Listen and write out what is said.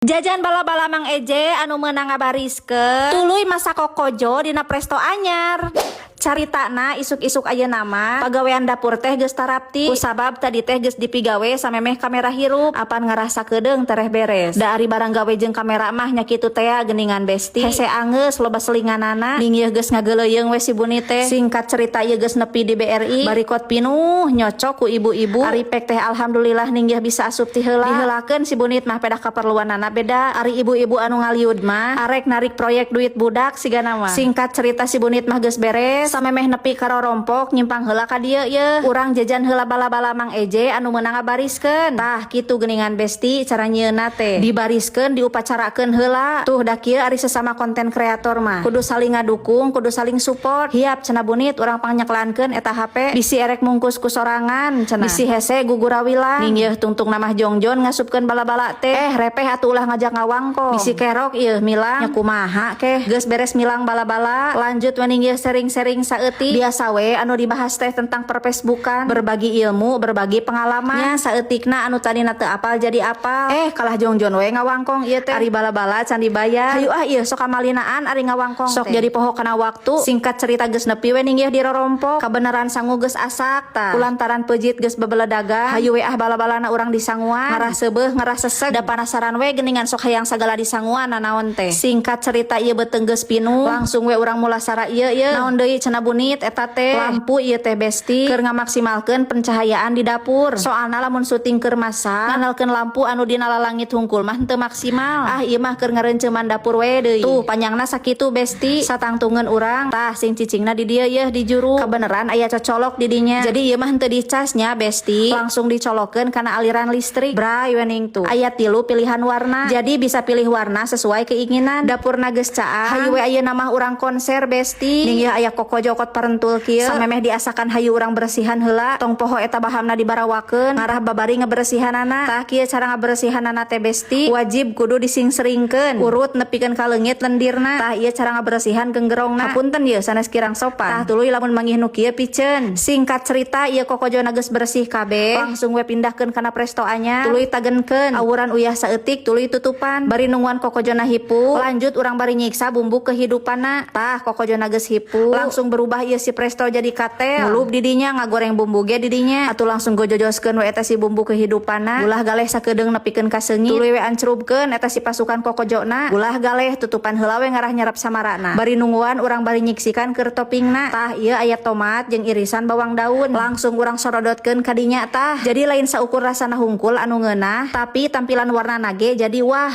Jajan bala-bala Mang Eje anu meunang ngabariskeun, tuluy masak kokojo dina presto anyar. Caritana isuk-isuk ayeuna mah pagawean dapur teh geus tarapti, kusabab tadi teh geus dipigawe samemeh kamera hirup. Apan ngarasa kedeung tereh beres. Da ari barang gawe jeung kamera mah nya kitu tea geuningan, besti. Hese angeus, loba selinganana. Ning yeuh geus ngageuleuyeng we si buni teh. Singkat cerita, ieu geus nepi di BRI, barikot pinuh nyocok ku ibu-ibu. Ari pek teh alhamdulillah, ning yeuh bisa asup ti heula. Diheulakeun si bunit mah, pedah kaperluanana beda. Ari ibu-ibu anu ngaliud mah arek narik proyek duit budak sigana mah. Singkat cerita, si bunit mah geus beres. Samemeh nepi ka rorompok, nyimpang heula ka dieu yeuh. Urang jajan heula bala-bala Mang Eje anu meunang ngabariskeun. Tah, kitu geuningan, besti, cara nyieunna teh. Dibariskeun, diupacarakeun heula. Tuh, da kieu ari sesama konten kreator mah. Kudu saling ngadukung, kudu saling support. "Hiap," cenah Bunit, "urang pangnyekelankeun eta HP. Bisi erek mungkus ku sorangan," cenah. "Bisi hese gugurawilan." Ning yeuh tungtung mah jongjon ngasupkeun bala-bala teh. "Eh, repeh atuh, ulah ngajak ngawangkong. Bisi kerok ieu milang." Nya kumaha keh. Geus beres milang bala-bala, lanjut we ning yeuh sharing-sharing saeutik. Biasa we anu dibahas teh tentang perfacebookan, berbagi ilmu, berbagi pengalaman. Nya saeutikna anu tadina teu apal jadi apal. Eh, kalah jongjon we ngawangkong ieu teh. Ari bala-bala can dibayar. Hayu ah ieu sok kamalinaan ari ngawangkong. Sok jadi poho kana waktu. Singkat cerita, geus nepi we ning yeuh di rorompok. Kabeneran sangu geus asak tah. Kulantaran peujit geus bebeledagan. Hayu we ah, bala-balana urang disanguan. Ngarah seubeuh, ngarah seseg. Da panasaran we geuningan, sok hayang sagala disanguan nanaon teh. Singkat cerita, ieu beuteung geus pinuh. Langsung we urang mulasara ieu ieu. "Naon deui?" cenah Bunit, "eta teh lampu ieu teh, besti, keur ngamaksimalkeun pencahayaan di dapur. Soalna lamun syuting keur masak, ngandalkeun lampu anu dina lalangit hungkul mah henteu maksimal. Ah, ieu mah keur ngareunceman dapur we deui." Tuh, panjangna sakitu, besti. Satangtungeun urang. Tah, sing cicingna di dieu yeuh, di juru. Kebeneran aya cocolok di dinya. Jadi ieu mah henteu dicas nya, besti. Langsung dicolokeun kana aliran listrik. Bray wening tuh. Aya tilu pilihan warna. Jadi bisa pilih warna sesuai keinginan. Dapurna geus caang. Hayu we ayeuna mah urang konser, besti. Ning ieu aya kokojo kot parentul kieu. Samemeh diasakan, hayu urang bersihan heula. Tong poho eta bahamna dibarawakeun. Ngarah babari ngebersihanana. Tah, kieu cara ngabersihanana teh, besti. Wajib kudu disingseringkeun. Urut nepikeun ka leungit lendirna. Tah, ieu cara ngabersihan genggerongna. Hapunten ieu sanes kirang sopan. Tah, tuluy lamun manggih nu kieu piceun. Singkat cerita, ieu kokojona geus bersih kabeh. Langsung we pindahkeun kana presto anyar. Tuluy tagenkeun. Awuran uyah saeutik, tuluy tutupan. Bari nungguan kokojona hipu. Lanjut urang bari nyiksa bumbu kehidupanna. Tah, kokojona geus hipu. Langsung berubah ieu si presto jadi katel. Ngulub didinya, ngagoreng bumbu ge didinya. Atuh langsung gojojoskeun we eta si bumbu kehidupanna. Gulah galeh sakedeung nepikeun ka seungit. Tuluy we ancrubkeun eta si pasukan kokojona. Gulah galeh, tutupan heula we ngarah nyerap samarana. Bari nungguan, urang bari nyiksikan keur toppingna. Tah, ieu aya tomat jeung irisan bawang daun. Langsung urang sorodotkeun kadinya tah. Jadi lain saukur rasana hungkul anu ngeunah, tapi tampilan warna ge jadi wah.